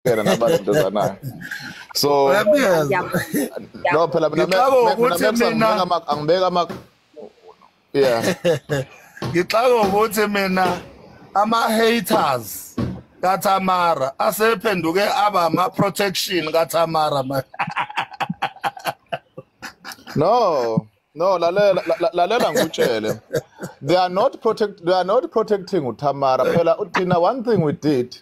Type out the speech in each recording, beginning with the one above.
Nabantu zanayo. So Uyabiyeza. No, phela mina Ngixakwa ukuthi mina angibeka ama, yeah. Ngixakwa ukuthi mina ama haters kaTamara asephenduke aba ama protection kaTamara man. No, lalela, lalela ngikutshele. They are not protecting uTamara. Phela uthina, one thing we did,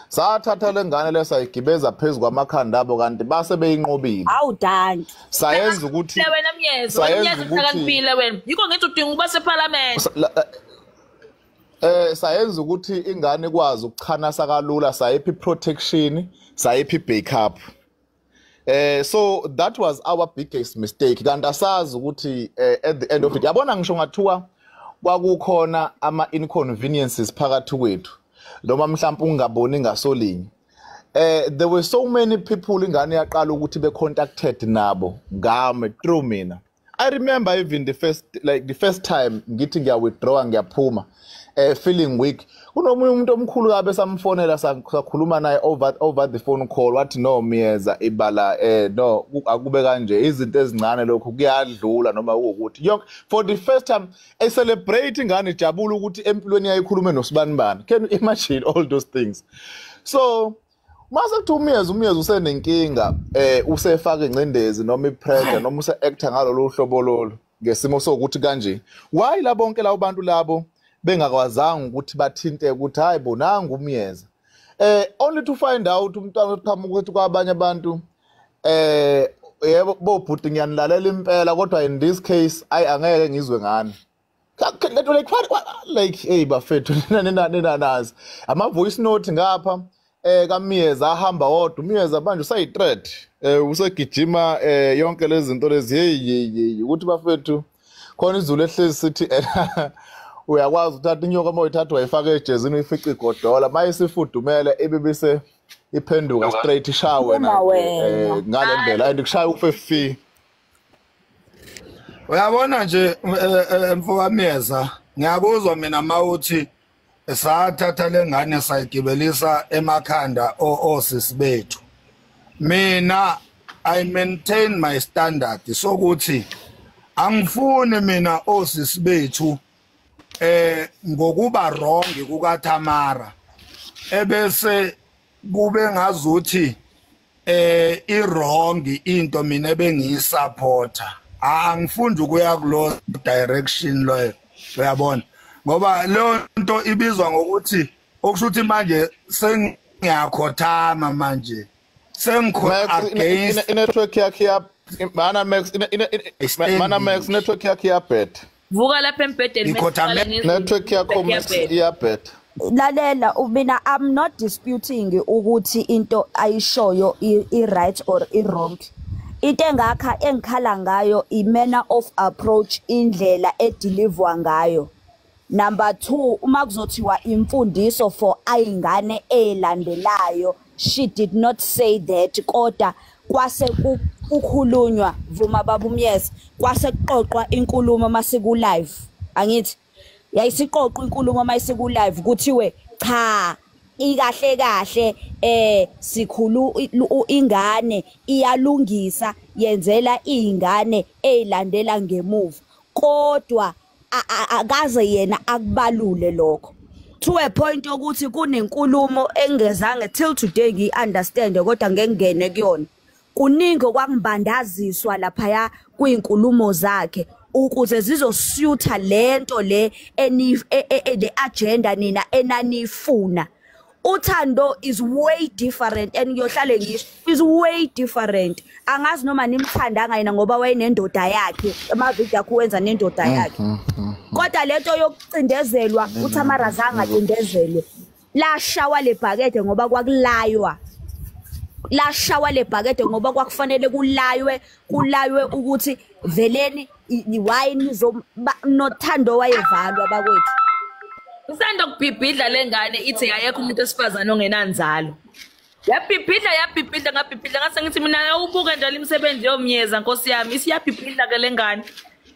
sathatha lengane lesayigibeza phezulu kwamakhanda abo, kanti base beyinqobile. Awu, danki. Sayenza ukuthi Wena Myeza, wena sayenza Myeza, ukuthi uhlakaniphile wena. Yikho ngithi udinga ukuba sephalamende. Sayenza ukuthi ingane ikwazi ukuchanasa kalula, sayiphi protection, sayiphi backup. So that was our biggest mistake, kanti asazi ukuthi at the end of it, yabona, ngisho ngathiwa kwakukhona ama inconveniences phakathi kwethu noma mhlawumbe ungaboni ngasolinye, there were so many people ingane yaqala ukuthi be contacted nabo ngame through mina. I remember even the first time ngithi ngiya withdraw, ngiyaphuma, feeling weak, kunomunye umuntu omkhulu kabe samfonela, sakhuluma naye over the phone call, wathi, "No, Miyeza, ibala no, akube kanje, izinto ezincane, lokhu kuyadlula," noma ukuthi yonke for the first time e celebrate ingane, ijabula ukuthi empilweni yayikhulume nosibanibani. Can you imagine all those things? So mase kuthiwa uMiyeza usenenkinga, usefaka ingcindezi noma ipressure noma use-actor ngalolu hlobo lolu ngesimo sokuthi kanje, why la bonke labo bantu labo bengakwazanga ukuthi bathinte ukuthi, "Hayi bo, nangu uMiyeza," only to find out umntwana uqhamuka ukuthi kwabanye abantu, "Yebo bobhuti, ngiyanilalela impela, kodwa in this case, ayi, angeke ngizwe ngani." Like what, like, hey bafethu, nina nina nazi ama voice note ngapha kaMiyeza ahamba wodwa. UMiyeza manje usayi-threat, usegijima, yonke lezi zinto lezi. Hey hey hey, ukuthi bafethu, khona izulu ehlezi sithi uyakwazi ukuthatha inyoka, uma uyithatha wayifaka ejezini, uyifice igodola, mayisifudumele ibe bise iphenduka straight ishaya wena. Uma wena. Ngale ndlela, and kushaya ufe fi. Uyabona nje, mfokaMiyeza, ngiyakuzwa mina mawuthi sathatha lengane sayigibelisa emakhanda osisi bethu. Mina I maintain my standard sokuthi angifuni mina osisi bethu ngokuba wrong kukaTamara ebese kube ngazuthi i-wrong into mina ebengiyisupporta. Angifundi ukuya kulo direction loyo, uyabona, ngoba leyo nto ibizwa ngokuthi okusho ukuthi manje sengiyakhothama manje, sengikho Max, against i-network yakhe ya mana Max, mana Max, network yakhe iyabheda. Vuka lapha embhedeni. Network yakho, Max, iyabheda. Lalela, mina I'm not disputing ukuthi into ayishoyo i-right or i-wrong. Into engakha engikhala ngayo i-manner of approach, indlela edeliverwa ngayo. Number 2, uma kuzothiwa imfundiso for ayingane elandelayo, she did not say that, kodwa kwase kukhulunywa, vuma baba uMyeza, kwase kuqoqwa inkulumo masiku live, angithi yayisiqoqwa inkulumo mayisiku live, kuthiwe cha, ikahle kahle sikhulu ingane iyalungisa, yenzela izingane ezilandela ngemuva, kodwa akaze yena akubalule lokho to a point yokuthi kunenkulumo engezange till today ngiyi-understand, kodwa ngeke ngene kuyona. Kuningi okwakubandaziswa laphaya kwinkulumo zakhe ukuze zizosuitha lento le eni le agenda nina enanifuna. Uthando is way different, and ngiyohlale ngisho, is way different. Angazi noma nimthandanga yena ngoba wayenendoda yakhe, amavidiyo akho wenza nendoda yakhe, kodwa lento yokucindezelwa, uTamara zange acindezelwe. Lashawa lebhakede ngoba kwakulaywa, lashawa lebhakede ngoba kwakufanele kulaywe, kulaywe ukuthi veleni why nizo nothando wayevalwa bakwethu. Isanda kubhibhidla lengane, ithi ayekho umuntu esifazane ongenanzalo. Yabhibhidla, yabhibhidla, ngabhibhidla, ngase ngithi mina ubuke njalo imisebenzi yoMyeza, nkosi yami, isiyabhibhidla ke lengane.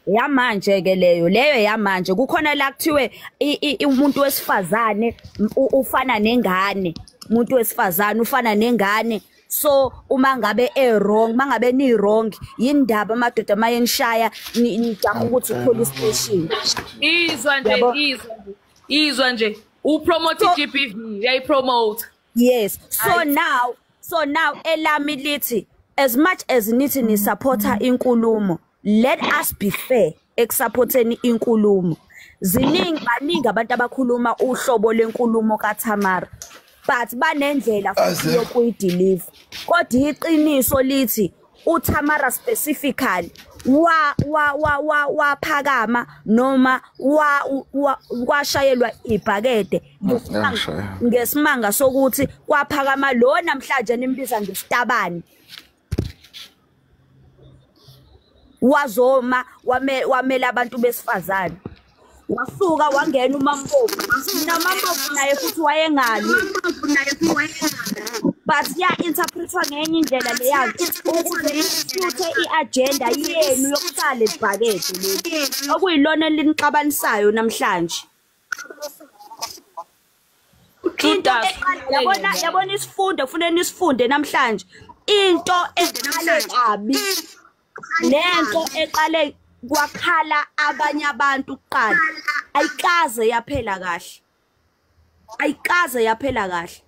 Yamanje ke leyo yamanje kukhona la kuthiwe umuntu wesifazane ufana nengane. Umuntu wesifazane ufana nengane. So uma ngabe e wrong, mangabe ni wrong, yindaba amadoda mayenishaya nijaha ukuthi police station. Izwa nje, izwa nje. Upromote GBV, uyayipromote. Yes. So now elami lithi, as much as nithi ni supporta inkulumo, let us be fair ekusupporteni inkulumo. Ziningi, baningi abantu abakhuluma uhlobo lenkulumo kaThamara, but banendlela futhi yokuyideliver. Kodwa iqiniso lithi uThamara specifically wa wa wa wa waphakama noma wa kwashayelwa ibhakede ngesimanga sokuthi kwaphakama lo namhlanje nimbiza ngesitabani, wazoma wamela abantu besifazane, wasuka wangena uMampofu. NaMampofu naye futhi wayengali, but ya interpretwa ngenye indlela leyayo ukuze ifuthe i-agenda yenu yokuqala ibhakede leli okuyilona elinixabanisayo namhlanje. Into yabona, yabona isifundo kufanele nisifunde namhlanje, into eqale kabi nento eqale kwakhala abanye abantu kuqala ayikaze yaphela kahle, ayikaze yaphela kahle.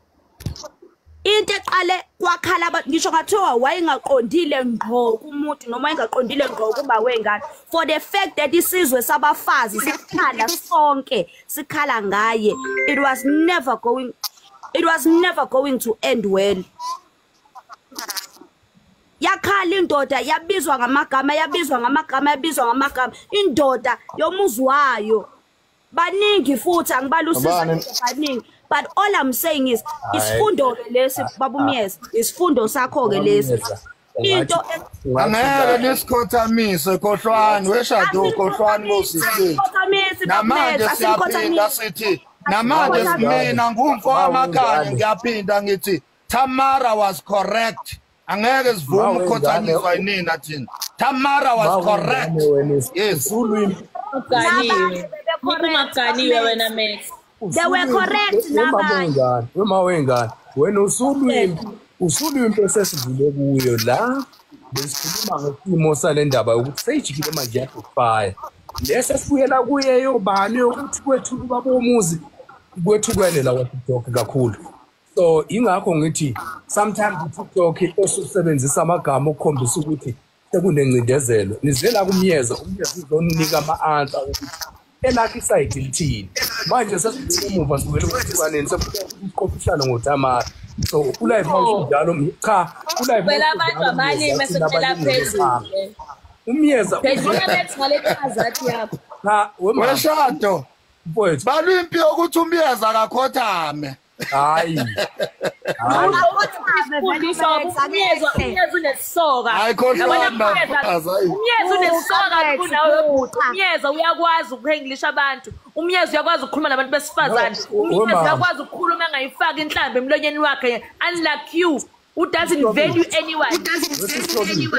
Into eqale kwakhala abantu, ngisho ngathiwa wayengaqondile ngqo kumuntu noma wayengaqondile ngqo kuba wengane, for the fact that isizwe sabafazi sikhala sonke sikhala ngaye, it was never going to end well. Yakhala indoda, yabizwa ngamagama, yabizwa ngamagama, yabizwa ngamagama, indoda yomuzi wayo. Baningi futhi angibalusisa baningi, but all I'm saying is isifundo ke lesi babumyeza, isifundo sakho ke lesi. Into angeke nisikhothamise, khohlwani weshado, khohlwani bosisi. Namanje siyaphinda sithi, namanje mina ngumfo wamakhanya ngiyaphinda ngithi Thamara was correct. Angeke sivume ukukhothaniswa yinina thina. Thamara was correct. Yes. Umaganiwe wena Max. They were correct nabanye. Wema wengane, wena usulwimpi esesidlule kuyo la besikhuluma ngesimo sale ndaba yokuthi seyijikile manje yafire. Lesi esibuyela kuye yobani yokuthi kwethu ubaba womuzi kwethukene la kwa TikTok kakhulu. So ingakho ngithi sometimes uTikTok osusebenzisa amagama okukhombisa ukuthi sekunencindezelo. Nizela kumyeza, umyeza uzonika ama-answer ukuthi elakhe isayidi lithini. Manje sesibuyela emuva sibuyela ekwethukaneni sekuqophisana ngoThamara. So ulive njalo cha ulive phela abantu abalimi esecela phezulu. Umyeza phezulu bethi ngale chazathi yakho. Cha weshado mfowethu. Balwimpi yokuthi umyeza akakhothame. Hayi. Umyeza unesoka. Umyeza unesoka kunawe. Umyeza uyakwazi ukuhengilisha abantu. Umyeza uyakwazi ukukhuluma nabantu besifazane. Umyeza uyakwazi ukukhuluma engayifaki inhlambi emlonyeni wakhe, unlike you who doesn't value anyone.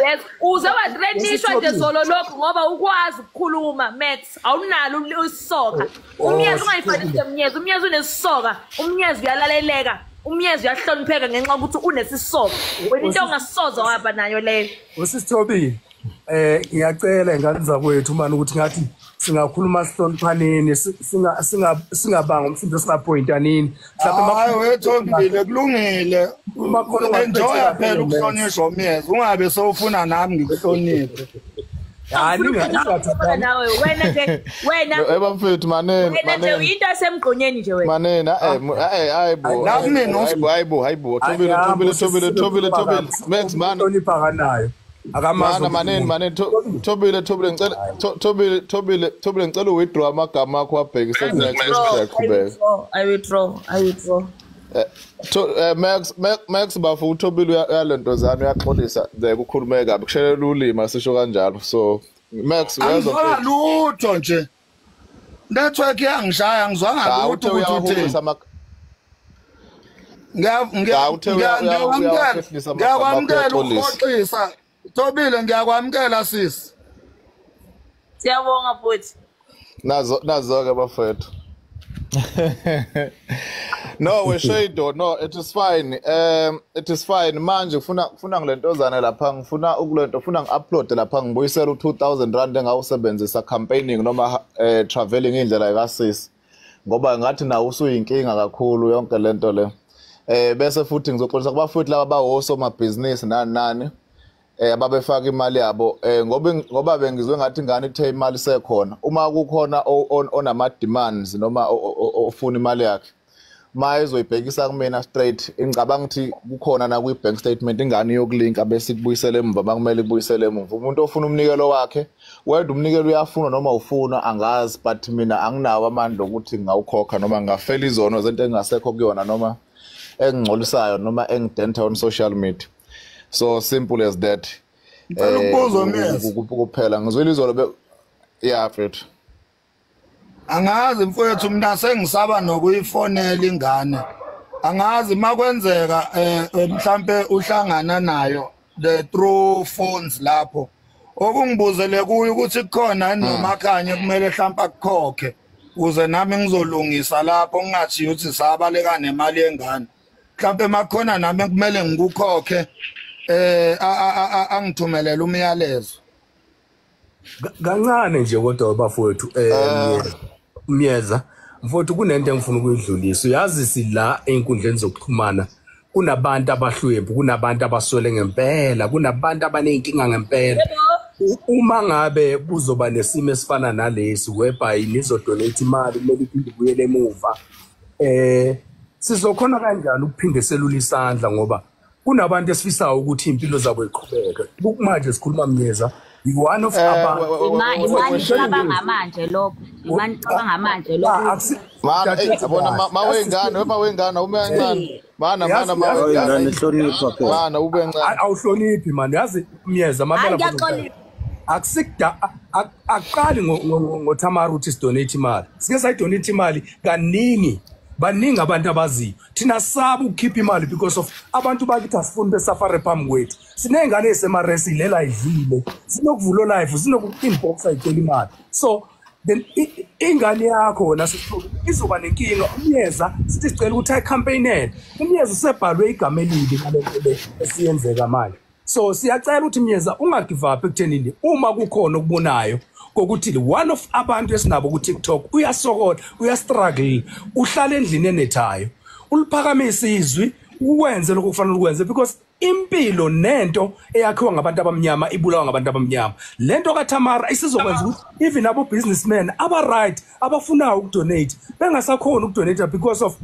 Yes, uze wathreatenishwa nje solo lokhu ngoba ukwazi ukukhuluma Max, awunalo isisoka. Umyeza ungayifanisi umyeza, umyeza unesisoka, umyeza uyalaleleka, umyeza uyahlonipheka ngenxa yokuthi unesisoka. Wena into ongasoza waba nayo leyo. Usisithobile, ngiyacela ingane zakwethu manje ukuthi ngathi singakhuluma sihloniphaneni, singabanga umsindo, singapointanini. Mhlawumbe hayi wethobile kulungile. Enjoy phela ukuhlonishwa umyeza, ungabe sewufuna nami ngikuhloniphe. Hayi ningathathana nawe wena nje, wena ebamfethu manene, wena nje into esemgqonyeni nje wena. Manene hayibo hayibo hayibo Thobile Thobile Thobile Thobile Thobile Max man hlonipha kanayo. Akamazi manene Thobile Thobile ngicela Thobile Thobile Thobile ngicela uwithdraw amagama akho wabhekise ku next siyaqhubeka. I withdraw, I withdraw. Max Max bafu uThobile uyalentozana uyaxolisa nje kukhulume kabi kushelela ulimi asisho kanjalo. So Max uyazwa lutho nje. Network yangishaya ngizwanga lutho ukuthi uthini. Ngiyakwamukela ukuxoxisa Thobile, ngiyakwamukela sisi. Siyabonga futhi. Nazo ke bafethu. No, we shade no, it is fine. It is fine. Manje ngifuna ngilentozana lapha, ngifuna ukulento, ngifuna ngiupload lapha ngibuyisela u2000 rand engawusebenzisa campaigning noma traveling indlela kaSisi. Ngoba ngathi nawo usuyinkinga kakhulu yonke lento le. Bese futhi ngizoxolisa kubafuthi laba bawosomabhizinisi nani nani ababefaka imali yabo ngoba bengizwe ngathi ingane ithe imali sekhona. Uma kukhona onama demands noma ofuna imali yakhe mayizoyibhekisa kumina straight, ngicabanga ukuthi kukhona na kwi bank statement ingane yokulinka bese ikubuyisele emuva makumele ikubuyisele emuva. Umuntu ofuna umnikelo wakhe whether umnikelo uyafuna noma ufuna angazi, but mina anginawo amandla ukuthi ngawukhokha noma ngafela izono zento engasekho kuyona noma engingcolisayo noma engidenta on social media. So simple as that. Kuphela ngizwile izolo yeah Fred. Angazi mfowethu mina sengisaba nokuyifonela ingane. Angazi makwenzeka mhlambe uhlangana nayo the through phones lapho. Okungibuzele kuyo ukuthi kukhona nomakhanye kumele mhlambe akukhokhe ukuze nami ngizolungisa lapho ngingathi ukuthi sabaleka nemali yengane. Mhlambe makhona nami kumele ngikukhokhe angithumelele umyalezo. Kancane nje kodwa bafowethu Myeza mfowethu kunento engifuna ukuyidlulisa. Uyazi sila einkundleni zokuxhumana kunabantu abahlwempu, kunabantu abaswele ngempela, kunabantu abaneyinkinga ngempela. Uma ngabe kuzoba nesimo esifana nalesi whereby nizodonate imali kumele iphinde ibuyele emuva, sizokhona kanjani ukuphinde selula isandla ngoba kunabantu esifisayo ukuthi impilo zabo iqhubeke. Manje sikhuluma Myeza one of imani cabanga manje lokho, imani cabanga manje lokho. Mana yabona mawengane wema ube kancane. Mana mawengane hlonipha phela. Mana ube kancane. Awuhloniphi man, yazi Myeza mamela. Akusikda aqali ngoThamara uthi sidonate imali. Sike sayidonate imali kaningi. Baningi abantu abaziyo. Thina saba ukukhipha imali because of abantu bakithi asifuni besafare phambi kwethu. Sinengane esemaresi lela idlile. Sinokuvula live, sinoku-inbox ayicela imali. So then ingane yakho wena sisithola izoba nenkinga. Umyeza sithi sicela ukuthi ayicampaignele. Umyeza usebhalwe igama elibi ngalento le esiyenzeka manje. So siyacela ukuthi Myeza ungagive up ekuthenini uma kukhona okubonayo kokuthi one of abantu esinabo ku TikTok uyasokola, uyastruggle, uhlala endlini enethayo, uliphakamise izwi ukwenze lokho kufanele ukwenze because impilo nento eyakhiwa ngabantu abamnyama ibulawa ngabantu abamnyama. Lento kaThamara isizokwenza ukuthi even abo businessmen aba right abafunayo ukudonate bengasakhona ukudonate because of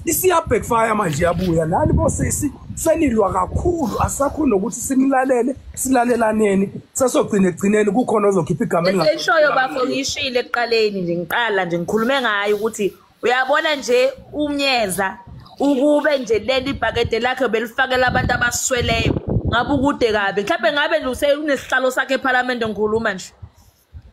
isiya backfire manje yabuya. Nani bosisi senilwa kakhulu, asakhona ukuthi sinilalele, silalelaneni sasogcina egcineni kukhona ozokhipha igama elingashoyo. Bafo ngishile ekuqaleni nje ngiqala nje ngikhulume ngayo ukuthi uyabona nje uMyeza ukube nje leli ibhakede lakhe belifakela abantu abasweleyo ngabe ukude kabi, mhlawumbe ngabe nje unesihlalo sakhe eParliament ngikhuluma nje,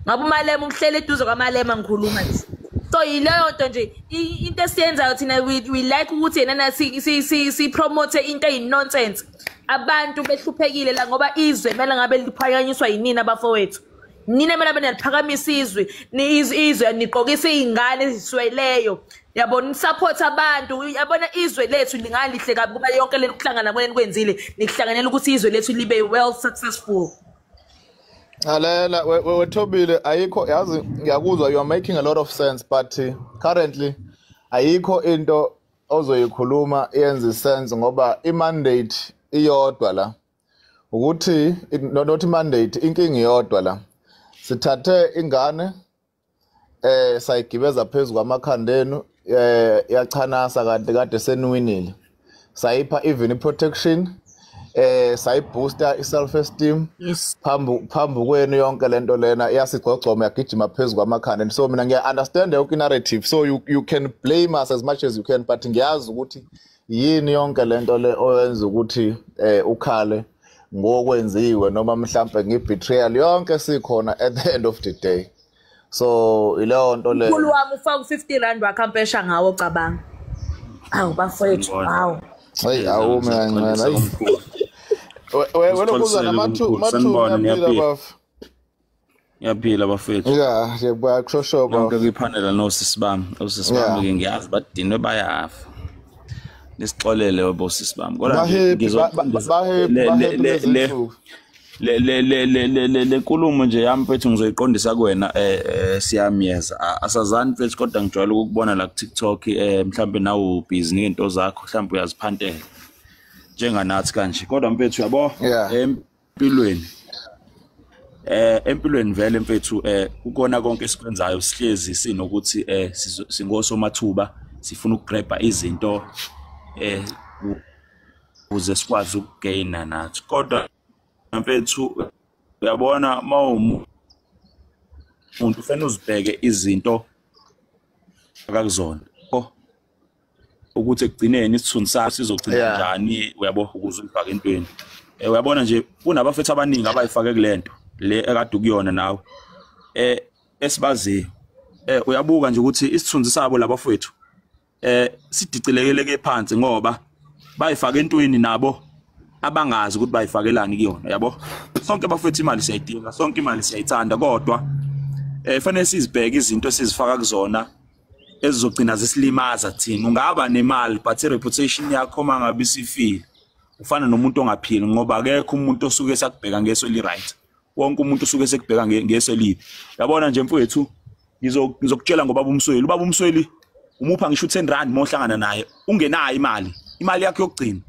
ngabe uMalema umhlele eduze kwaMalema ngikhuluma nje. So yileyo nto nje into esiyenzayo thina, we like ukuthi yena si promote into eyi-nonsense. Abantu behluphekile la ngoba izwe kumele ngabe liphakanyiswa yinina abafowethu. Nina kumele abe niyaliphakamisa izwe, izwe niqokisa iy'ngane ezisweleyo. Yabona nisupport abantu, yabona izwe lethu lingalihle kabi kuba yonke le kuhlangana kwenu kwenzile, nikuhlanganela ukuthi izwe lethu libe well successful. Alela wethobile ayikho, yazi ngiyakuzwa, you are making a lot of sense but currently ayikho into ozoyikhuluma yenze sense ngoba i-mandate iyodwa la. Ukuthi not mandate, inkinga iyodwa la. Sithathe ingane sayigibeza phezulu kwamakhanda enu yachanasa kanti kade seniwinile. Sayipha even i-protection, sayibooster i-self esteem phambi kwenu yonke lento lena iyasigcogcoma yagijima phezulu kwamakhanda. And so mina ngiya understand yonke narrative, so you can blame us as much as you can, but ngiyazi ukuthi yini yonke lento le oyenza ukuthi ukhale ngokwenziwe noma mhlambe ngibetrayal yonke sikhona at the end of the day. So ileyo nto le mkhulu wami ufaka 50 rand wakhampesha ngawo cabanga. Awu bafowethu, awu hayi awume kancane. Wena kuza namathu ngiyaphila bafo. Ngiyaphila bafethu. Yeah, ngiyakushosho bafo. Nonke kwipanel nosisi bami, osisi bami ke ngiyazi badinwe bayafa. Nisixolele bosisi bami. Kodwa nje le nkulumo nje yami mfethu ngizoyiqondisa kuwena siyamyeza. Asazani mfethu, kodwa ngijwayele ukukubona la ku TikTok, mhlambe nawe ubhizi ngento zakho, mhlambe uyaziphantela njenganathi kanje. Kodwa mfethu yabo empilweni empilweni vele mfethu kukona konke esikwenzayo sihlezi sinokuthi singosomathuba, sifuna ukugrabha izinto ukuze sikwazi ukugaina nathi. Kodwa mfethu uyabona mawumuntu ufanele uzibheke izinto akakuzona ukuthi ekugcineni isithunzi sakho sizogcina kanjani, uyabo, ukuze uyifake entweni. Uyabona nje kunabafethu abaningi abayifake kulento le ekade ukuyona nawe esibaziyo. Uyabuka nje ukuthi isithunzi sabo labafethu sidicilekeleke phansi ngoba bayifake entweni nabo abangazi ukuthi bayifakelani kuyona, yabo. Sonke bafethu imali siyayidinga, sonke imali siyayithanda, kodwa fanele sizibheke izinto esizifaka kuzona ezizogcina zisilimaza thina. Ungaba nemali but i-reputation yakho mangabe isifile ufana nomuntu ongaphili, ngoba akekho umuntu osuke esakubheka ngeso eli-right, wonke umuntu usuke sekubheka ngeso elibi. Yabona nje mfowethu, ngizokutshela ngobaba uMsweli. Ubaba uMsweli umupha ngisho 10 rand mohlangana naye ungenayo imali, imali yakho yokugcina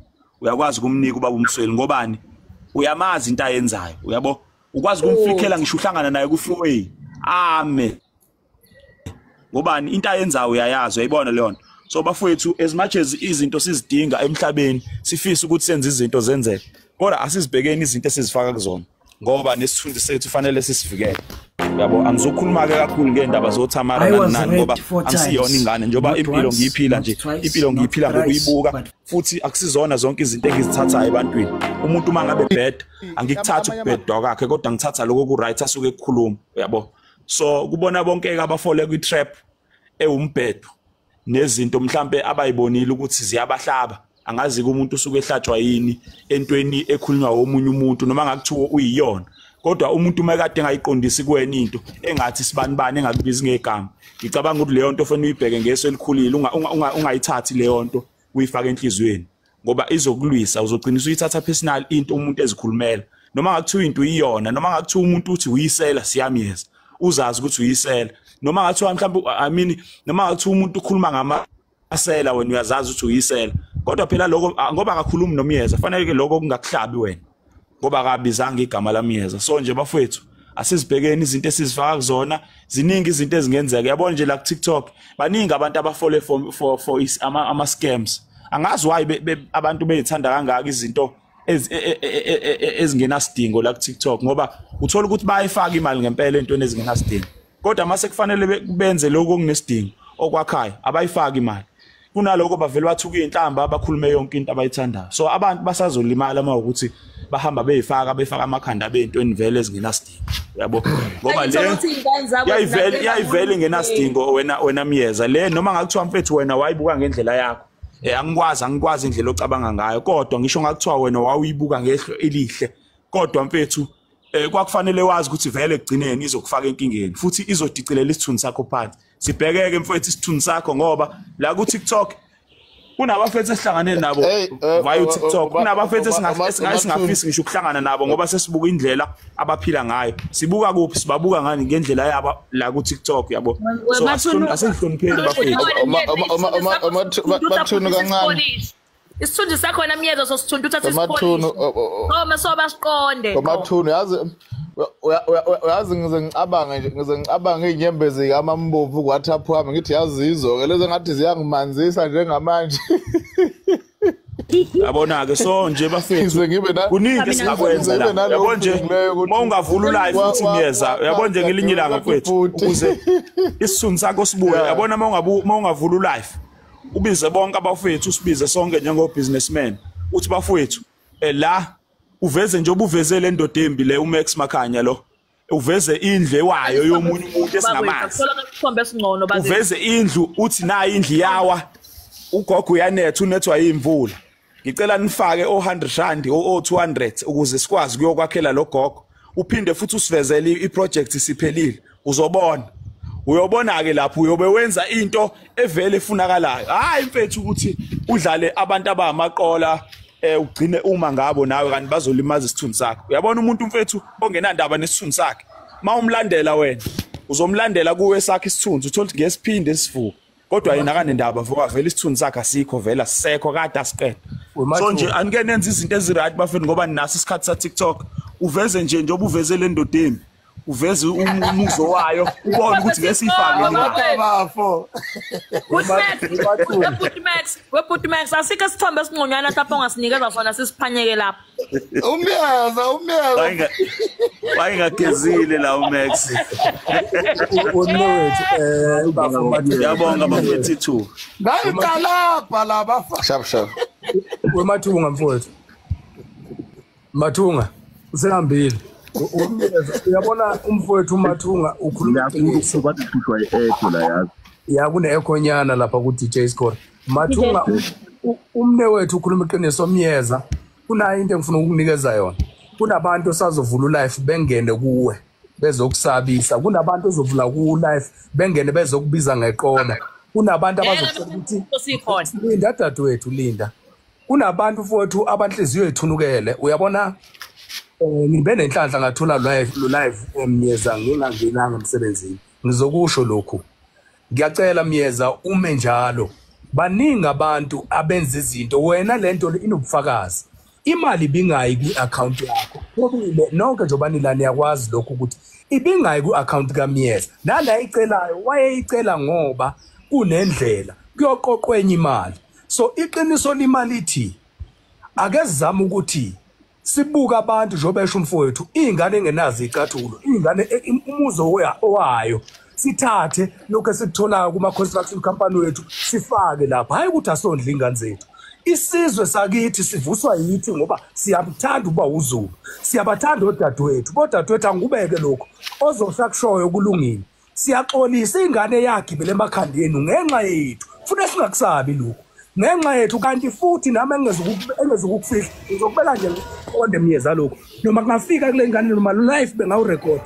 uyakwazi ukumnika ubaba uMsweli. Ngobani? Uyamazi into ayenzayo, uyabo, ukwazi ukumfikela ngisho uhlangana naye ku freeway ame, ngobani? Into ayenzayo uyayazi, uyayibona leyo nto. So bafowethu, as much as izinto sizidinga emhlabeni, sifisa ukuthi senze izinto zenzeke, kodwa asizibhekeni izinto esizifaka kuzona, ngoba nesithunzi sethu fanele sisivikele, uyabo. Angizokhuluma ke kakhulu ngendaba zoThamara nani, ngoba angisiyona ingane njengoba impilo ngiyiphila nje, impilo ngiyiphila ngokuyibuka, futhi akusizona zonke izinto engizithathayo ebantwini. Umuntu uma ngabe bad angikuthathi ukubhedwa kwakhe, kodwa ngithatha lokho ku right asuke ekukhuluma, uyabo. So kubona bonke abafole kwi trap ewumbhedo nezinto mhlambe abayibonile ukuthi ziyabahlaba, angazi umuntu usuke ehlatshwa yini entweni ekhulunywa omunye umuntu noma ngakuthiwa uyiyona, kodwa umuntu uma kade engayiqondisi kuwena into engathi sibanibani engakubizi ngegama, ngicabanga ukuthi leyo nto fanele uyibheke ngeso elikhulile, ungayithathi leyo nto uyifake enhliziyweni, ngoba izokulwisa, uzogcina usuyithatha personal into umuntu ezikhulumela. Noma ngakuthiwa into uyiyona, noma ngakuthiwa umuntu uthi uyisela siyamyeza, uzazi ukuthi uyisela. Noma ngathiwa mhlawumbe I mean noma ngathiwa umuntu ukhuluma ngamasela wena uyazazi ukuthi uyisela, kodwa phela lokho ngoba akakhulumi nomyeza, fanele ke lokho kungakuhlabi wena ngoba akabizanga igama lamyeza. So nje bafowethu asizibhekeni izinto esizifaka kuzona, ziningi izinto ezingenzeka. Yabona nje la ku TikTok baningi abantu abafole for ama scams. Angazi why abantu beyithanda kangaka izinto ezingenasidingo la ku TikTok, ngoba uthola ukuthi bayifaka imali ngempela entweni ezingenasidingo, kodwa mase kufanele benze lokho okunesidingo okwakhayo abayifaki imali. Kunaloko bavele bathuka inhlamba abakhulume yonke into abayithandayo. So abantu basazolimala uma ukuthi bahamba beyifaka befaka amakhanda beentweni vele ezingenasidingo, uyabo, ngoba le yayivele ingenasidingo. Wena Myeza le noma ngakuthiwa mfethu wena wayibuka ngendlela yakho, angikwazi indlela ocabanga ngayo, kodwa ngisho ngakuthiwa wena wawuyibuka ngehlo elihle, kodwa mfethu kwakufanele wazi ukuthi vele ekugcineni izokufaka enkingeni futhi izodicilela isithunzi sakho phansi. Sibhekeke mfethu isithunzi sakho, ngoba la ku TikTok kunabafethu esihlangane nabo via TikTok, kunabafethu esingafisi ngisho ukuhlangana nabo ngoba sesibuka indlela abaphila ngayo. Sibuka kuphi? Sibabuka ngani ngendlela yabo la ku TikTok, yabo. So asihlonipheni bafethu. Mathunu kancane isithunzi sakho wena Myeza sosithundu uthatha isipolish noma sobasiqonde. Mathunu yazi uyazi ngize ngicabange nje, ngize ngicabange inyembezi kaMambovu kwaThaphu wami, ngithi yazizo ke lezo ngathi ziyangimanzisa njengamanje. Yabona ke so nje bafethu kuningi esingakwenza la, yabo nje mawungavula live futhi Myeza, yabo nje ngelinye ilanga mfethu ukuze isithunzi sakho sibuye, yabona mawungavula live ubize bonke abafethu, usibize sonke njengo businessman, uthi bafethu la uveze nje obuveze le ndoda embi le uMax Makhanya lo, uveze indlu wayo yomunye umuntu esingamazi, uveze indlu uthi nayi indlu yawa, ugogo uyanetha unethwa imvula, ngicela nifake o100 rand o200 ukuze sikwazi kuyokwakhela lo gogo, uphinde futhi usivezele iproject siphelile, uzobona Uyobona ke lapho uyobe wenza into evele efunakalayo. Hayi mfethu ukuthi udlale abantu abamaqola ugcine uma ngabo nawe kanti bazolimaza isithunzi sakho. Uyabona umuntu mfethu ongenandaba nesithunzi sakhe, mawumlandela wena uzomlandela kuwe sakhe isithunzi, uthola ukuthi ngesiphinde sivuka, kodwa yena akanendaba vuka vele isithunzi sakhe asikho vele asisekho kade asiqeda. So nje anike nenze izinto eziright bafethu, ngoba ninaso isikhathi sa TikTok. Uveze nje njengoba uveze le ndodeni, uveze umuzo wayo, ubone ukuthi ngesifake nina bafo. Webuti Max asikho isithombe esingconywana lapho ongasinikeza sona sisiphanyeke lapho. Umyeza wayengagezile la uMax. Ngiyabonga bafethu ithuba. Ngayiqalapha la bafa. Sharp sharp. Wemathunga mfowethu. Mathunga usehambile. Uyabona umfowethu uMathunga ukhuluma iqiniso kwathi kushwa i-echo la yazi. Ya kune echo nyana lapha ku DJ Score. Mathunga umne wethu ukhuluma iqiniso Myeza. Kunayo into engifuna ukukunikeza yona. Kunabantu osazovula life bengene kuwe bezokusabisa. Kunabantu ozovula ku life bengene bezokubiza ngeqola. Kunabantu abazokutshela ukuthi linda dadewethu linda. Kunabantu mfowethu abanhliziyo ethunukele. Uyabona ngibe nenhlanhla ngathola live Myeza ngingangenanga emsebenzini. Ngizokusho lokhu. Ngiyacela Myeza ume njalo. Baningi abantu abenza izinto, wena lento inobufakazi. Imali ibingayi ku-account yakho. Kokubili nonke njengoba nilani yakwazi lokhu ukuthi ibingayi ku-account kaMyeza. Nala icelayo wayeyicela ngoba kunendlela kuyoqoqwa enye imali. So iqiniso limali ithi ake sizame ukuthi sibuka abantu njengoba esho umfowethu, ingane engenazo icathulo, ingane umuzo owayo, sithathe lokho esikutholayo kuma construction company wethu sifake lapha. Hayi ukuthi asondle ingane zethu. Isizwe sakithi sivuswa yithi ngoba siyabuthanda uba uZulu, siyabathanda odadewethu. Bodadewethu angubeke lokho ozosakushoyo kulungile. Siyaxolisa ingane yagibele emakhanda yenu ngenxa yethu, funa singakusabi lokho ngenxa yethu. Kanti futhi nami engezukukufihla ngizokubela nje ngiqonde Myeza lokho, noma kungafika kule ngane noma life bengawurecord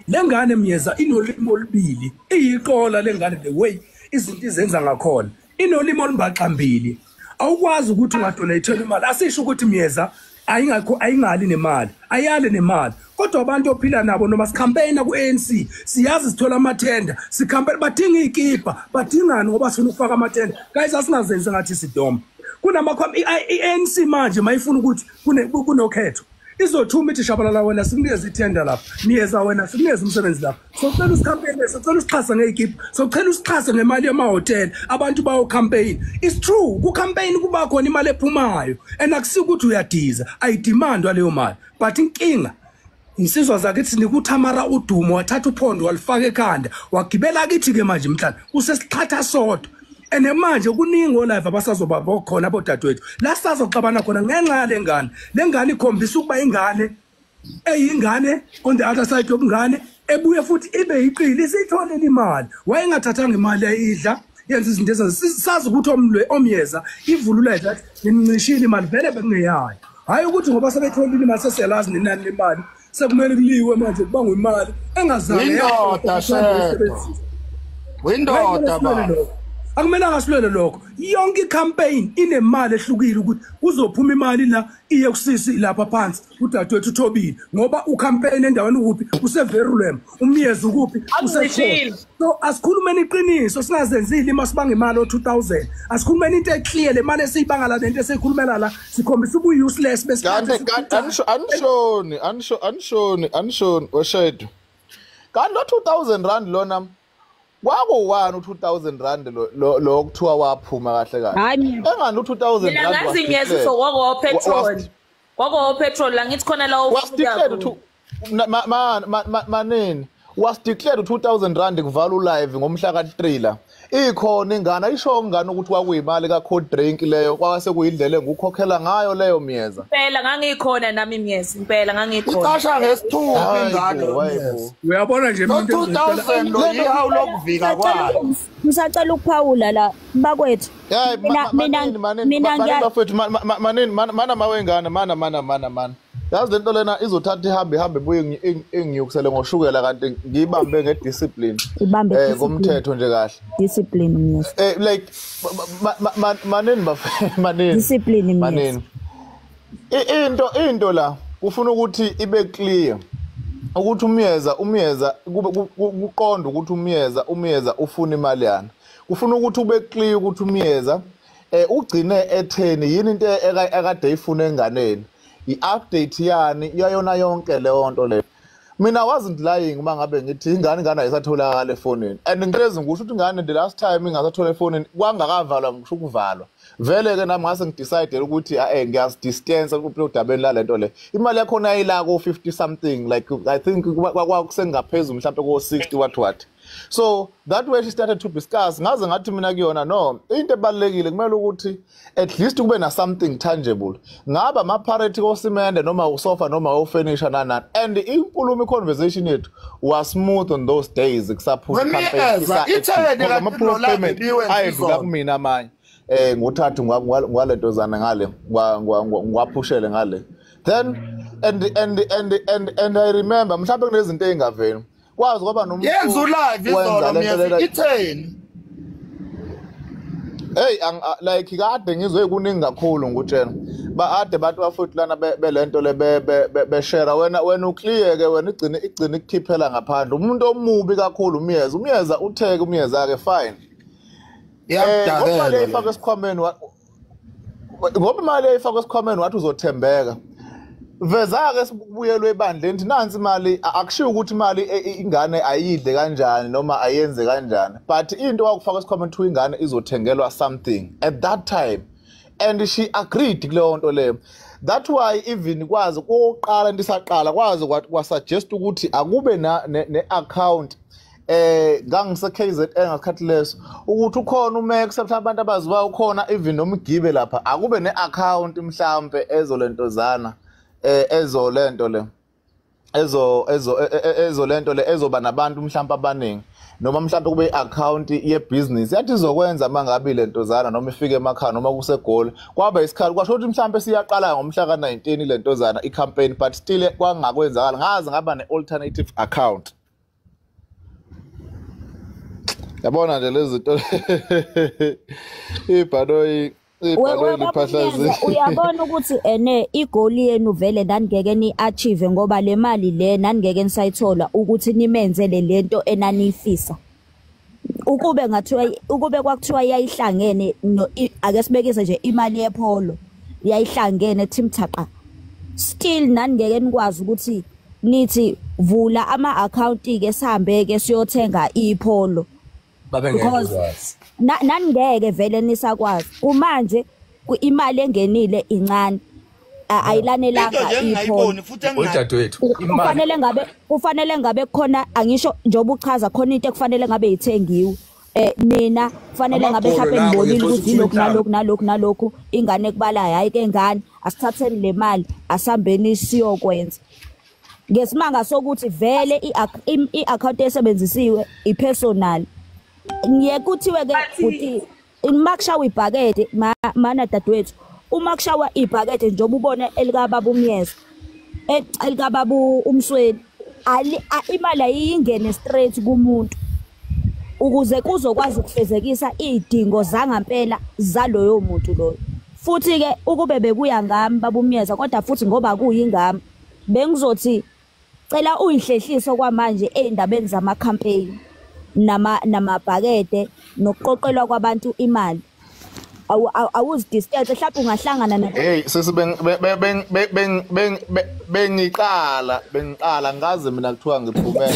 le ngane Myeza inolimi olubili, iyiqola le ngane the way izinto izenza ngakhona, inolimi olumbaxambili. Awukwazi ukuthi ungadonate imali. Asisho ukuthi Myeza ayingakho ayingali nemali, ayale nemali, kodwa abantu ophila nabo noma sicampaigna ku-ANC siyazi sithola amathenda, sicampaign badinga izikipa, badingani ngoba sifuna ukufaka amathenda. Guys asingazenzi ngathi sidoma. I-ANC manje mayifuna ukuthi kunokhetho izothuma ithi Shabalala wena sikunikeza ithenda lapha, Myeza wena sikunikeza umsebenzi lapha, socela usicampaign, socela usixhase ngezikipa, socela usixhase ngemali yamahhotel, abantu bayo campaign. It's true, ku campaign kuba khona imali ephumayo and akusiko ukuthi uyadiza, ayidemandwa leyo mali. But inkinga insizwa zakithi nikuThamara udumo wathatha uphondo walifaka ekhanda wagibela kithi ke manje mhlana usesixhatha sodwa. And manje kuningi olive abasazoba bokhona bodadewethu la sazoxabana khona ngenxa yale ngane. Le ngane ikhombisa ukuba ingane eyingane on the other side yobungane ebuye futhi ibe iqili isitholile imali. Wayengathathanga imali ayidla yenza izinto ezazi ukuthi omyeza ivulula that ngincishile imali vele bekungeyayo. Hayi ukuthi ngoba sebetholile imali sesiyalazi nenani lemali sekumele kuliwe manje kubangwa imali engazange. Indoda shebo. Windoda ba. Akumelanga silwele lokho. Yonke icampaign inemali ehlukile ukuthi kuzophuma imali la iye kusisi lapha phansi udadewethu uthobile ngoba ucampaign endaweni ukuphi useVerulam, uMyeza ukuphi usekhona. So asikhulumeni iqiniso singazenzile masibanga imali o2000. Asikhulumeni into eclear le mali esiyibanga la lento esiyikhulumela la sikhombisa ubu useless bese kanti anishoni weshedu. Kanti lo 2000 rand lona kwakuwani u2000 rand lo okuthiwa waphuma kahle kahle. Engani u2000 rand ngazi ngeziso kwako petrol. Kwako petrol la ngithi khona la was declared manini was declared u2000 rand kuvala live ngomhla ka3 la. Ikhona ingane ayisho ngane ukuthi kwakuyimali ka cold drink leyo kwase kuyindlela engukhokhela ngayo leyo Myeza. Impela ngangikhona nami Myeza, impela ngangikhona. Ucasha ngesithupha ingane. Uyabona nje umuntu 2000 lo ihawu lokuvika kwayo. Ngisacela ukuphawula la bakwethu. Mina bafethu manini mana mawengane mana. Yazi lento lena izothatha ihambe ihambe ibuye ingiyukusele ngoshukela kanti ngiyibambe ngediscipline. Ibambe ngomthetho nje kahle. Discipline Myeza. Like manini manini. Discipline Myeza. Manini. Into la ufuna ukuthi ibe clear. Ukuthi umyeza kube kuqonda ukuthi umyeza ufuna imali yana. Ufuna ukuthi ube clear ukuthi umyeza ugcine etheni yini into ekade ifuna enganeni. I-update yani yayona yonke leyo nto leyo. Mina wasn't lying uma ngabe ngithi ingane ayisatholakala efonini. And ngilezi ngisho ukuthi ingane the last time ingasathola efonini kwangakavalwa ngisho ukuvalwa. Vele ke nami ngase ngidecide ukuthi ngiyazidistance udabeni la lento le. Imali yakhona ayila ko 50 something like I think kwakusengaphezulu mhlawumbe ko 60 what. So that way she started to discuss. Ngaze ngathi mina kuyona no into ebalekile kumele ukuthi at least kube na something tangible. Ngaba ama parity kosimende noma usofa noma ufurniture nani. And inkulumo conversation yethu was smooth on those days kusaphuma campaign. Ayidlula kumina amanye. Ngothathu ngwalentozana ngale ngwaphushele ngale. Then and I remember mhlawumbe kunezinto ezingaveli. Kwazi kwaba nomuntu yenza ulive izolo Myeza itheni. Hey like kade ngizwe kuningi kakhulu ngikutshela. Ba ade bantu bafuthi lana belento le be share wena uclear ke wena igcine ikukhiphela ngaphandle. Umuntu omubi kakhulu umyeza. Umyeza utheke umyeza ke fine. Iyakudakela. Ifaka esikhwameni ngoba imali eyifaka esikhwameni wathi uzothembeka. Veza ke sibuyelwe ebandleni nansi imali akushiwo ukuthi imali ingane ayidle kanjani noma ayenze kanjani but into wakufaka esikhwameni to ingane izothengelwa something at that time and she agreed kuleyo nto leyo. That why even kwazi koqala ndisaqala kwazi kwasuggest ukuthi akube ne account ngangise KZN ngasikhathi leso ukuthi ukhona uMax mhlawumbe abantu abaziwa ukhona even nomgibe lapha akube ne account mhlawumbe ezolentozana ezolento le ezolento le ezoba nabantu mhlawumbe abaningi noma mhlawumbe kube iaccount yebusiness yathi izokwenza mangabe lentozana noma ifike emakhaya noma kuseGoli kwaba isikhathi kwasho ukuthi mhlawumbe siyaqala ngomhla ka19 lentozana icampaign but still kwangakwenzakala ngaze ngaba nealternative account. Yabona nje lezi zinto ibhanoyi uyabona ukuthi ene igoli yenu vele naningeke ni achieve ngoba le mali le naningeke nisayithola ukuthi nimenzele lento enanifisa. Ukube ngathiwa ukube kwakuthiwa yayihlangene ake sibekise nje imali yepholo yayihlangene team thaqa still naningeke nikwazi ukuthi nithi vula ama account ke sihambe ke siyothenga ipholo. Because naningeke vele nisakwazi kumanje imali engenile incane ayilanelanga iphone kufanele ngabe khona angisho njengoba uchaza khona into ekufanele ngabe ithengiwe nina kufanele ngabe mhlawumbe nibonile ukuthi lokhu nalokhu nalokhu nalokhu ingane kubalayo hayi ke ngane asithatheni le mali asambeni siyokwenza ngesimanga sokuthi vele i-account esebenzisiwe ipersonal. Ngiye kuthiwe ke futhi makushawa ibhakede mana dadewethu uma kushawa ibhakede njengoba ubone elikababa umyeza elikababa umsweni imali ayingene straight kumuntu ukuze kuzokwazi ukufezekisa izidingo zangampela zaloyo muntu loyo. Futhi ke ukube bekuya ngami baba umyeza kodwa futhi ngoba kuyingami bengizothi cela uyihlehliso kwamanje ezindabeni zama campaign namabhakede nokuqoqelwa kwabantu imali awuzidistance mhlawumbe ungahlangana na hey sisi bengiqala ngaze mina kuthiwa ngiphumele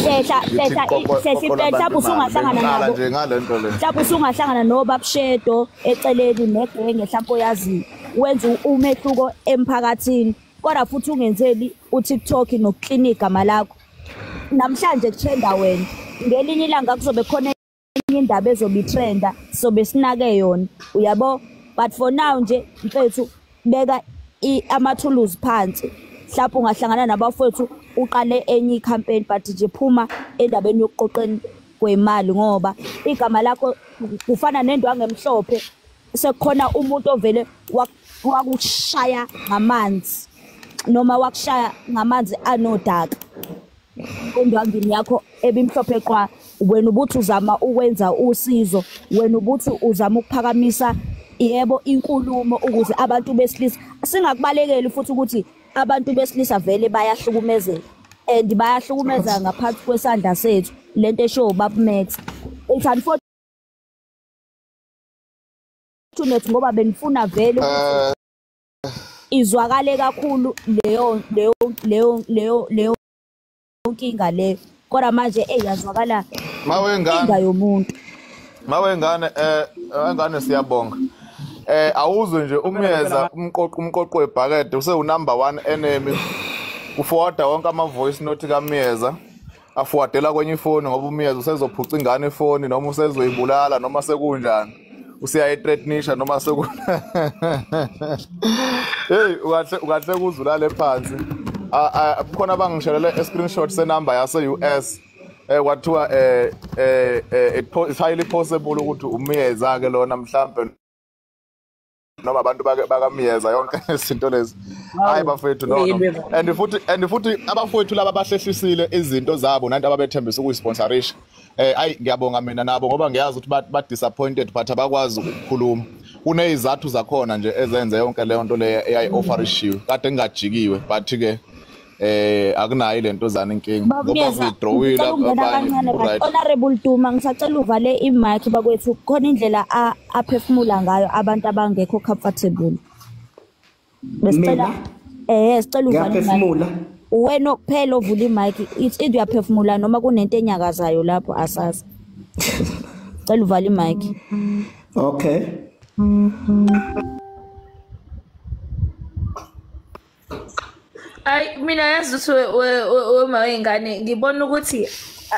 mhlawumbe usungahlangana nabo nje ngalento le mhlawumbe usungahlangana nobabshedo eceleni negenge mhlawumbe oyazi wenza umehluko emphakathini kodwa futhi ungenzeli uTikTok nokuklinika igama lakho namhlanje kutrenda wena ngelinye ilanga kuzobe khona enye indaba ezobe trenda sobe sinake yona uyabo. But for now nje mfethu beka amathuluzi phansi mhlawumbe ungahlangana nabafowethu uqale enye icampaign but nje phuma endabeni yokuqoqeni kwemali ngoba igama lakho kufana nendwangu emhlophe sekukhona umuntu ovele wakushaya ngamanzi. noma wakushaya ngamanzi anodaka endwangini yakho ebimhlophe qwa. Wena ubuthi uzama ukwenza usizo, wena ubuthi uzama ukuphakamisa yebo inkulumo ukuze abantu besilisa singakubalekeli, futhi ukuthi abantu besilisa vele bayahlukumezeka and bayahlukumeza ngaphansi kwesandla sethu. Lento esho baba Max, it's unfortunate ngoba benifuna vele ukuthi izwakale kakhulu leyo leyo leyo leyo leyo nkinga leyo, kodwa manje eyazwakala mawengane yomuntu. Mawengane wengane siyabonga. Awuzwe nje umyeza umqoqo webhakede use number 1 enemy. Uforwarda wonke ama voice note kaMyeza, aforwardela kwenye ifoni ngoba uMyeza usezophuca ingane ifoni noma usezoyibulala noma sekunjani, usiyayithreatenisha noma seku hey ukahle kuzulale phansi. Kukhona abangishelele screenshot senumber yase US, kwathiwa it's highly possible ukuthi uMyeza ke lona mhlambe noma abantu bakaMyeza yonke izinto lezi. Hayi bafethu, no. And futhi abafowethu laba bahlehlisile izinto zabo nantu ababethembisa ukuyisponsorisha. Ayi ngiyabonga mina nabo ngoba ngiyazi ukuthi ba disappointed but abakwazi ukukhuluma. Kunezizathu zakhona nje ezenze yonke leyo nto leyo eyayi-offerishiwe kade ngingajikiwe, but ke akunayo lento zana inkinga ngoba kuyidrawile abanye. Honorable Duma, ngisacela uvale imic bakwethu, khona indlela aphefumula ngayo abantu abangekho comfortable. Besicela sicela uvale ngiyaphefumula. Wena kuphela ovula imic, it's either uyaphefumula noma kunento enyakazayo lapho asazi. Cela uvale imic. Okay. Ay mina yazi ukuthi wema wengane ngibona ukuthi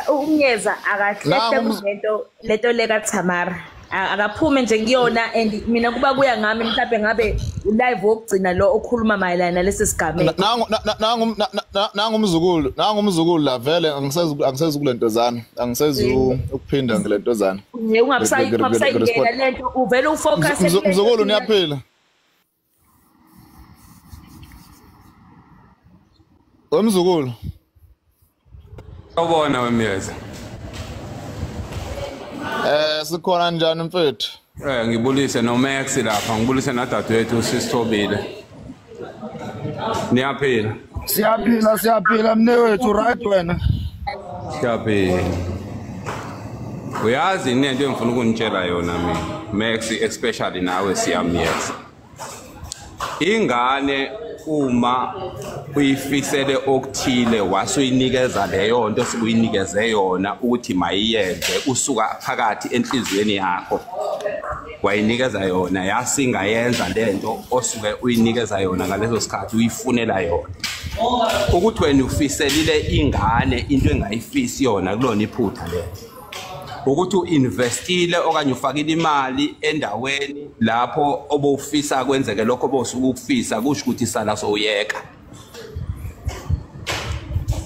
umyeza akahlehle kulento lento leka Thamara, akaphume nje ngiyona. And mina kuba kuya ngami mhlawumbe ngabe live wokugcina lo okhuluma mayelana nalesi sigameko. Nangu umzukulu la vele angisezu kulentozana, angisezu ukuphinda ngelentozana. Nje ungabusayingena lento uvele ufocus. Mzukulu niyaphila? Umzukulu. Awubona wemyeza. Sikhona njani mfethu? Ngibulise no Max lapha, ngibulise nadadewethu usisithobile. Niyaphila? Siyaphila, siyaphila mnewethu, right wena? Siyaphila. Uyazi inento engifuna ukunitshela yona mina, Max especially nawe siyamyeza. Ingane uma uyifisele okuthile wasuyinikeza leyo nto sikuyinikeze yona ukuthi mayiyenze usuka phakathi enhliziyweni yakho, wayinikeza yona yasingayenza lento osuke uyinikeza yona ngaleso sikhathi uyifunela yona. Ukuthi wena ufiselile ingane into engayifisi yona kulona iphutha lelo. Ukuthi uinvestile okanye ufakile imali endaweni lapho obufisa kwenzeke lokho obosuka ukufisa, kusho ukuthi sala sowuyeka.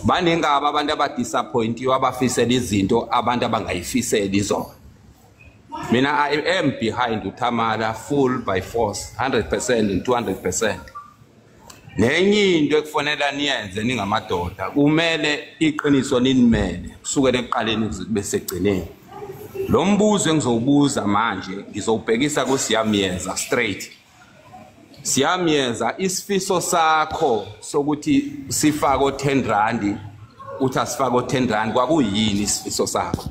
Banengaba abantu abadisappointiwe abafisela izinto abantu abangayifiseli zona. Mina I am behind uThamara full by force 100% and 200%. Nenye into ekufanele niyenze ningamadoda, kumele iqiniso ninimele kusukela ekuqaleni kuze kube segcineni. Lo mbuzo engizowubuza manje ngizowubhekisa kuSiyamyeza straight. Siyamyeza, isifiso sakho sokuthi sifake o10 rand, uthi asifake o10 rand, kwakuyini isifiso sakho?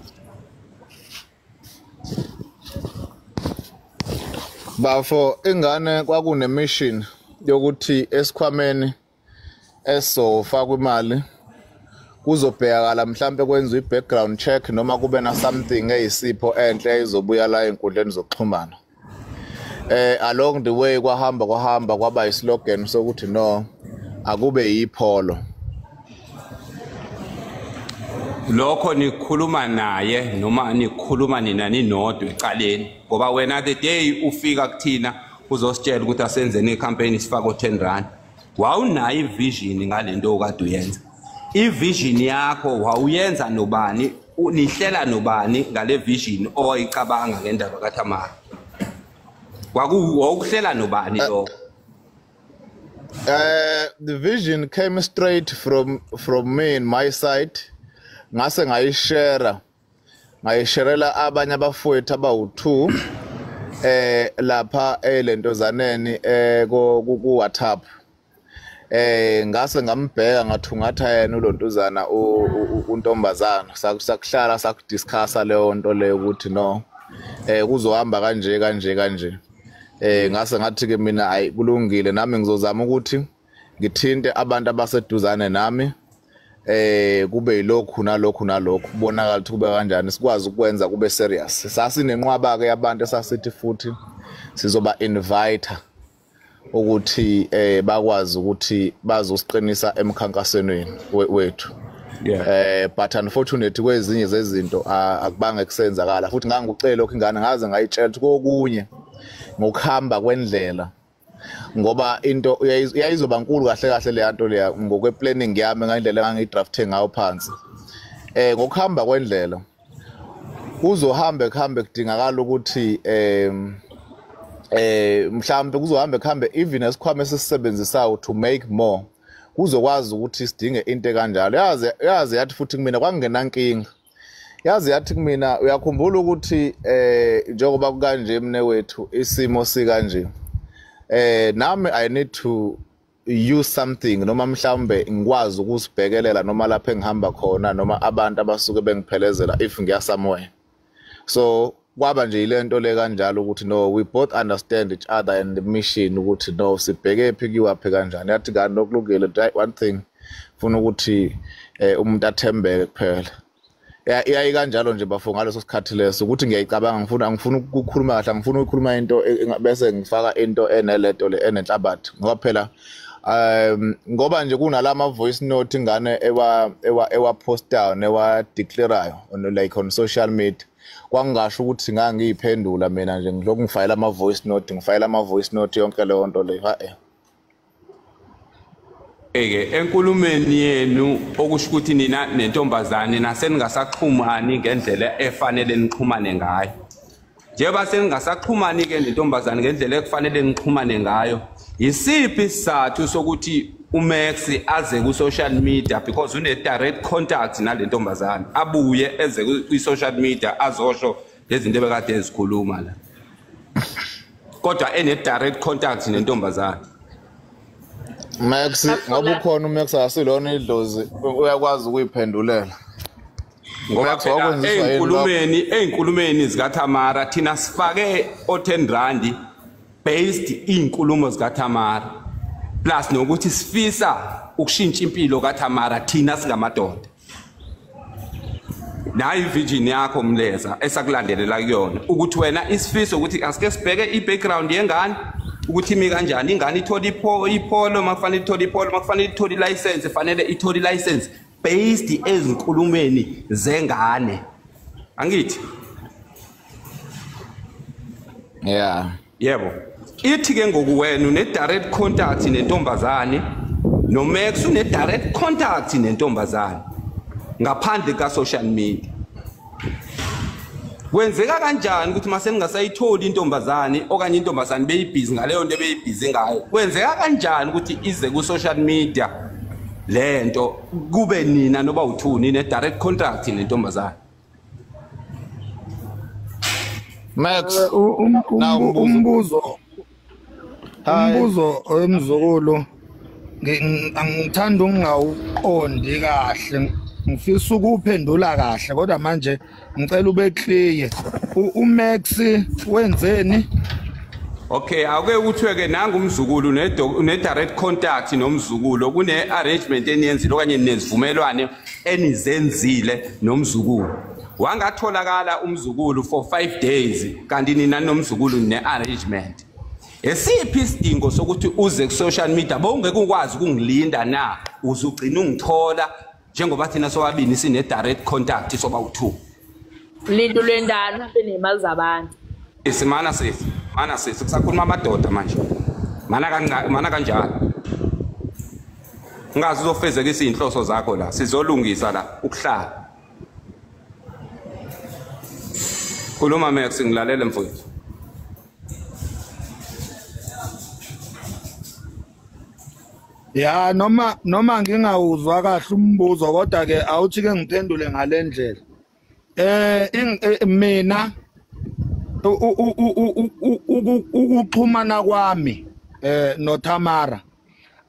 Bafo, ingane kwakune mission yokuthi esikhwameni esofakwa imali kuzobhekakala mhlambe kwenziwe i-background check noma kube na something eyisipho enhle ezobuya la enkundleni zokuxhumana. Along the way kwahamba kwaba islogan sokuthi no akube yipholo. Lokho nikhuluma naye noma nikhuluma nina ninodwa ecaleni, ngoba wena the day ufika kuthina uzositshela ukuthi asenzeni icampaign sifake o10 rand, wawunayo ivision ngalento okade uyenza. Ivision yakho wawuyenza nobani, nihlela nobani ngale vision owayicabanga ngendaba kaThamara? Wawuhlela nobani lokho? The vision came straight from me and my side. Ngase ngayishare ngayisharela abanye abafowethu abawu2 lapha elentozaneni ku WhatsApp. Ngase ngambheka ngathungatha yena ulontuzana untombazana, sakuhlala sakudiscussa leyo nto leyo ukuthi no kuzohamba kanje kanje kanje. Ngase ngathi ke mina ayi kulungile, nami ngizozama ukuthi ngithinte abantu abaseduzane nami, kube yilokhu nalokhu nalokhu, kubonakala ukuthi kube kanjani sikwazi ukwenza kube serious. Sasinenqwaba ke yabantu esasithi futhi sizoba invite ukuthi bakwazi ukuthi bazosiqinisa emkhankasweni wethu. But unfortunately kwezinye zezinto akubange kusenzakala, futhi ngangikucela lokho ingane ngaze ngayitshela ukuthi kokunye ngokuhamba kwendlela, ngoba into yayizoba nkulu kahle kahle le nto leya ngokwe planning yami ngendlela engangidrafte ngayo phansi. Ngokuhamba kwendlela kuzohamba kuhambe kudingakala ukuthi mhlambe kuzohamba kuhambe even esikhwama esisebenzisayo to make more kuzokwazi ukuthi sidinge into kanjalo. Yazi yathi futhi kumina kwangenankinga, yazi yathi kumina uyakhumbula ukuthi njengoba kukanje mne wethu isimo sikanje, nami I need to use something noma mhlambe ngikwazi ukusibhekelela noma lapha engihamba khona noma abantu abasuke bengiphelezela if ngiya somewhere. So kwaba nje ilento le kanjalo ukuthi no, we both understand each other and the mission ukuthi no sibheke phi kuyiwaphi kanjani. Yathi kanti nokulungile, one thing funa ukuthi umuntu athembeke kuphela. Iyayi kanjalo nje bafo ngaleso sikhathi leso ukuthi ngiyayicabanga, angifuna ukukhuluma kahle, angifuna ukukhuluma into bese ngifaka into eneleto le enenhlabathi, ngoba phela ngoba nje kunalama voice note ingane ewa postayo newa declareayo on like on social media, kwangasho ukuthi ngangiyiphendula mina nje ngilokhu ngifayela ama voice note, ngifayela ama voice note yonke leyo nto leyo. Eke enkulumeni yenu okusho ukuthi nina nentombazane naseningasaxhumani ngendlela efanele nixhumane ngayo. Njengoba seningasaxhumani ke nentombazane ngendlela ekufanele nixhumane ngayo, isiphi isizathu sokuthi uMax aze ku social media because une direct contact nale ntombazane, abuye eze ku social media azosho lezinto ebekade ezikhuluma la, kodwa ene direct contact nentombazane? Max ngoba ukhona uMax asilona idlozi uyakwazi ukuyiphendulela. Ngoba eyinkulumeni zikaThamara thina sifake o10 rand based izinkulumo zikaThamara, plus nokuthi sifisa ukushintsha impilo kaThamara thina singamadoda. Nayi vision yakho Mleza esakulandelela kuyona ukuthi wena isifiso ukuthi asike sibheke i-background yengane ukuthi imi kanjani, ingane ithola ipholo makufanele ithole ipholo, makufanele ithole ilicense fanele ithole ilicense based ezinkulumeni zengane. Angithi yeah, yebo. Ithi ke ngoku wena une direct contact nentombazane, no Max une direct contact nentombazane ngaphandle ka social media. Kwenzeka kanjani ukuthi mase ningasayitholi intombazane okanye intombazane beyibhizi ngaleyo nto ebeyibhizi ngayo? Kwenzeka kanjani ukuthi ize ku social media lento kube nina noba uthuni ne direct contact nentombazane? Max, umbuzo emzukulu angithanda ukungawuqondi kahle, ngifisa ukuphendula kahle kodwa manje ngicela ube clear. uMax wenzeni? Okay, ake kuthiwe ke nanga umzukulu ne direct contact nomzukulu, kune arrangement eniyenzile okanye nezivumelwane enizenzile nomzukulu. Wangatholakala umzukulu for 5 days kanti nina nomzukulu ne arrangement. Esiphi isidingo sokuthi uze ku social media bowungeke ukwazi ukungilinda na uzugcina ungithola njengoba thina sobabini sine direct contact soba u2? Linto lwendalo benemali zabantu. Isimana sisi, mana sisi kusakhuluma amadoda manje. Mana kanjalo. Ungazi uzofezeka izinhloso zakho la, sizolungisa la ukuhlala. Khuluma Max, ngilalele mfowethu. Ya noma ngingawuzwa kahle umbuzo kodwa ke awuthi ke ngiphendule ngalendlela. Mina ukuxhumana kwami noTamara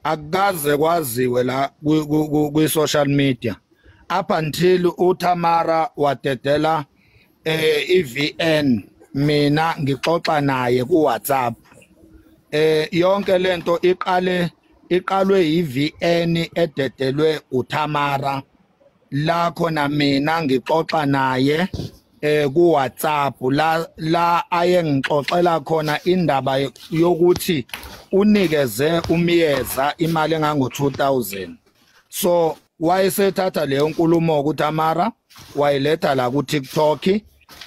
akukaze kwaziwe la kwi social media up until uTamara wadedela iVN, mina ngixoxa naye ku WhatsApp. Yonke lento iqalwe iVN ededelwe uTamara, la khona mina ngixoxa naye ku WhatsApp, la aye ngixoxela khona indaba yokuthi unikeze uMiyeza imali engango 2000. So wayesethatha leyo nkulumo kuTamara wayiletha la ku TikTok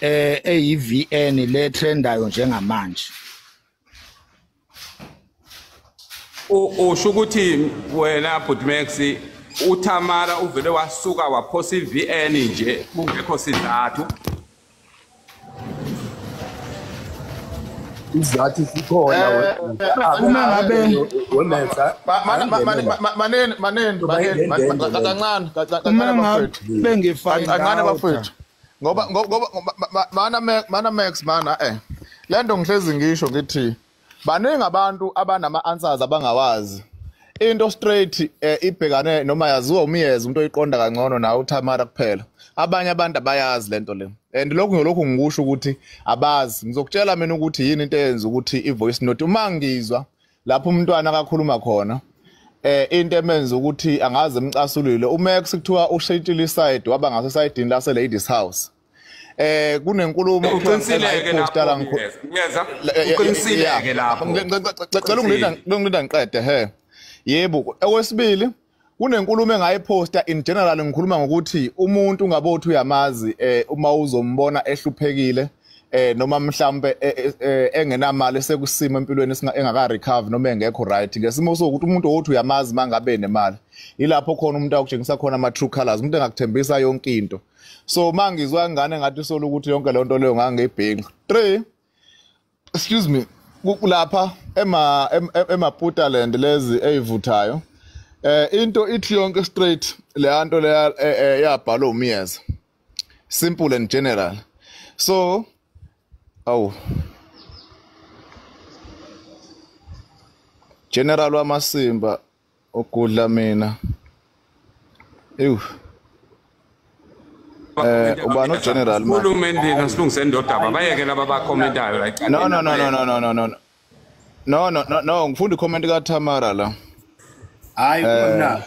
eyiVN le trendayo njengamanje. Usho ukuthi wena Bhutmax uTamara uvele wasuka waphosa iVN nje kungekho sizathu? Izathu sikhona uma ngabe wemenza manene kancane bafethu, kancane bafethu, ngoba mana Max mana lento ngihlezi ngisho ngithi baningi abantu abanama answers abangawazi. Into straight ibhekane noma yaziwa uMiyeza umuntu oyiqonda kangcono nawe uTamara kuphela. Abanye abantu abayazi lento le. And lokhu ngikusho ukuthi abazi. Ngizokutshela mina ukuthi yini into eyenza ukuthi ivoice note uma ngizwa lapho umntwana akakhuluma khona into emenza ukuthi angaze emcasulile uMax kuthiwa ushintshile iside waba ngase side lase ladies house. Kunenkulumo uqinisileke lapho Miyeza, uqinisileke lapho. Ngicela ungilinda ngiqede he. Yebo, okwesibili kunenkulumo engayiposta in general ngikhuluma ngokuthi umuntu ungabothi uyamazi uma uzombona ehluphekile noma mhlambe engenamali sekusimo empilweni engaka recover noma engekho right, ngesimo sokuthi umuntu othi uyamazi mangabe nemali, ilapho khona umuntu akutshengisa khona ama true colors, umuntu engakuthembisa yonke into. So mangizwa ingane ngathi solo ukuthi yonke le nto leyo ngangeyibhenqi. 3 excuse me, kulapha emaPutaland lezi eyivuthayo into ithi yonke straight le nto leya yabhalwa uMiyeza, simple and general. So awu general wamasimba ogudla mina ew ubani ugeneral man uhulumeni nasilungise ndodaba bayeke laba bakhomentayo la. No no no no no no no no no no ngifunda icomment kaTamara la. Hayi kumna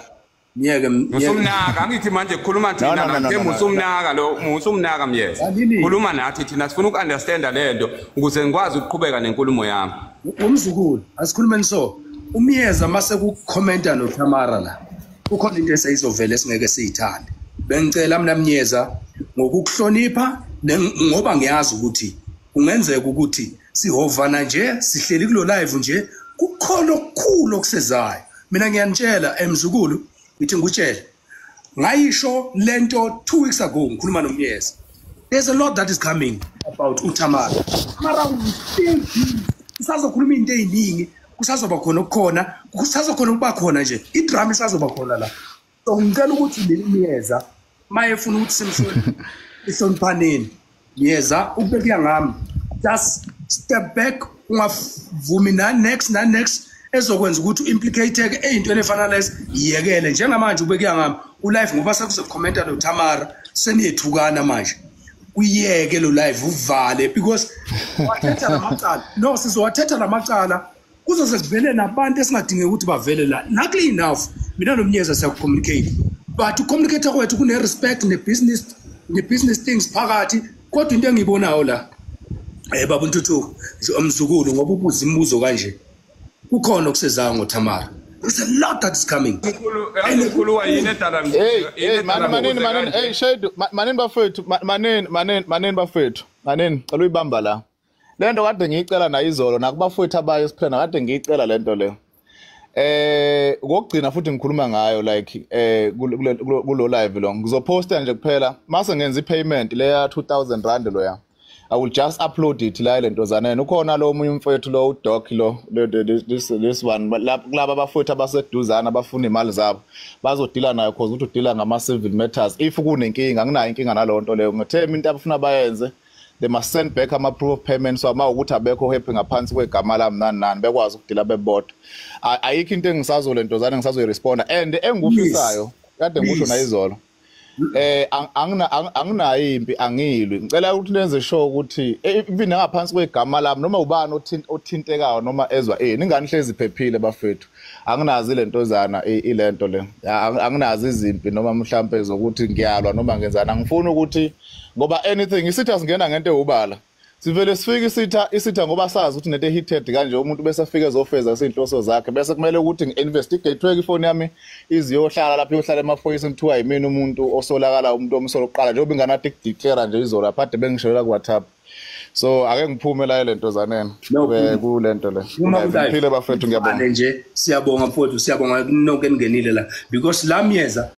ngiyeke musumnaka angithi manje khuluma thina ngithe musumnaka lo musumnaka Myeza khuluma nathi thina sifuna ukunderstanda lento ukuze ngikwazi ukuqhubeka nenkulumo yami. Umzukulu asikhulumeni so uMiyeza mase kukhomenta noTamara la kukhona into esayizovela esingeke siyithande. Bengicela mina Myeza ngokukuhlonipha ngoba ngiyazi ukuthi kungenzeka ukuthi sihovana nje sihleli kulo live nje kukhona okukhulu okusezayo. Mina ngiyanitshela emzukulu ngithi ngikutshele ngayisho lento 2 weeks ago ngikhuluma noMyeza. There's a lot that is coming about uTamara. Mara kusazokhuluma into eziningi, kusazoba khona okukhona, kusazokhona ukuba khona nje idrama isazoba khona la. So ngicela ukuthi Myeza mayefuna ukuthi simhloniphe ihloniphaneni Myeza ukubeka ngami just step back ungavumi na next na next ezokwenza ukuthi uimplicate eyintweni efana lezi yiyekele njengamanje ubekuya ngami ulive ngoba sekuzokhomenta noTamara seniyethukana manje uyeke lo live uvale because wathetha lamacala no sizowathetha lamacala kuzoze kuvele nabantu esingadingeki ukuthi bavele la. Luckily enough mina noMyeza siyakucommunicate but ucommunicate kwethu kune respect ne business things phakathi kodwa into engiyibonayo la baba Ntuthuko umzukulu ngoba ubuza imibuzo kanje kukhona okusezayo ngoTamara. There's a lot that is coming. Mkhulu yini edala hey manini hey Shade manini bafethu manini bafethu manini cela uyibamba la lento kade ngiyicela na izolo nakubafethu abaye siphela kade ngiyicela lento le ukugcina futhi ngikhuluma ngayo like kulo live lo ngizoposta nje kuphela mase ngenza ipayment leya 2000 rand loya. I will just upload it la lentozaneni. Ukhona lo omunye umfowethu lo udoc lo this one kulaba abafowethu abaseduzana abafuna imali zabo bazodila nayo cause ukuthi udila ngama civil matters. If kunenkinga, anginayo inkinga nalonto nto leyo. Ngithe into abafuna bayenze, they must send back ama proof of payment, so ama ukuthi abekho happy ngaphansi kwegama lami nani nani, bekwazi ukudila bebodwa. Ayikho into engisazo lentozana ngisazoyiresponda, and engikufisayo kade ngikusho nayizolo, anginayo impi, angilwi. Ngicela ukuthi nenze sure ukuthi even ngaphansi kwegama lami noma ubani othintekayo noma ezwa ingane ihlezi iphephile bafethu. Anginazi lentozana ilento le, anginazi izimpi noma mhlambe zokuthi ngiyalwa noma ngenzana. Angifuni ukuthi ngoba anything isitha singena ngento ewubala, sivele sifike isitha ngoba sazi ukuthi nento heated kanje, umuntu bese afike ezofeza izinhloso zakhe, bese kumele ukuthi ngi-investigate ifoni yami iziyohlala lapho, iyohlala emaphoyiseni, kuthiwa yimina umuntu osolakala, umuntu omsolo kuqala, njengoba ingane ade kudeclare nje izolo lapha ade bengishelela ku-WhatsApp. So ake ngiphume la lentozaneni kulento le. Ngiphile bafethu, ngiyabonga nje. Siyabonga mfowethu, siyabonga nonke ningenile la because la Myeza.